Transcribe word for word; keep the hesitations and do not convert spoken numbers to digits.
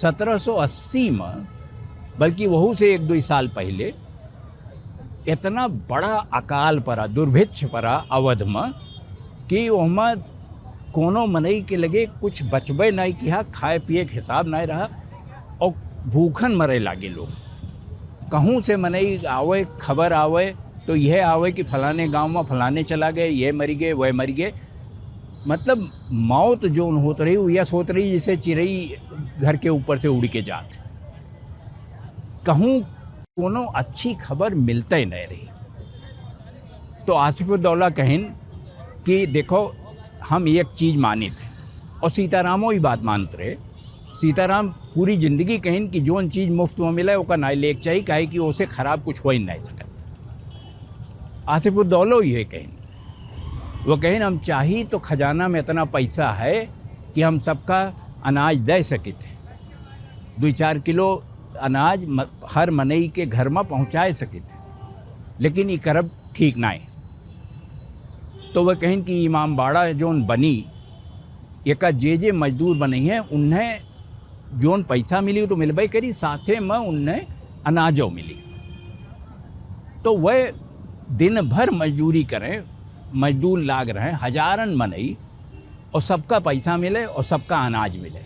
सत्रह सौ अस्सी में, बल्कि वहू से एक दुइ साल पहिले, इतना बड़ा अकाल परा, दुर्भिक्ष परा अवध में, कि ओहमा कोनो मनई के लगे कुछ बचबे नाई किहा, खाए पिए के हिसाब नाई रहा और भूखन मरे लागे लोग। कहूँ से मनई आवे, खबर आवे, तो यह आवे कि फलाने गांव में फलाने चला गए, ये मरि गए, वह मरि गए। मतलब, मौत जौन होत रही, उ यस होत रही जैसे चिरई घर के ऊपर से उड़ के जात। कहूँ कोनो अच्छी खबर मिलते नहीं रही। तो आसिफुद्दौला कहिन कि देखो, हम एक चीज मानित है, और सीतारामो ई बात मानत रहे। सीताराम पूरी जिंदगी कहिन कि जौन चीज मुफ्त में मिले, ओका नाई लेके चाहिए, काहे कि ओसे खराब कुछ हो ही नहीं सकत। आसिफुद्दौलो ये कहिन, वो कहिन, हम चाही तो खजाना में इतना पैसा है कि हम सबका अनाज दे सकित है, दुइ चार किलो अनाज म-, हर मनई के घर में पहुँचाए सकित है, लेकिन ई करब ठीक नाई। तो वह कहिन कि इमामबाड़ा जौन बनी, एका जे जे मजदूर बनइहें, उन्हें जौन पैसा मिली, उ तो मिलबे करी, साथे में उन्हें अनाजो मिली। तो वह दिन भर मजदूरी करें, मजदूर लाग रहे, हजारन मनई, और सबका पैसा मिले और सबका अनाज मिले।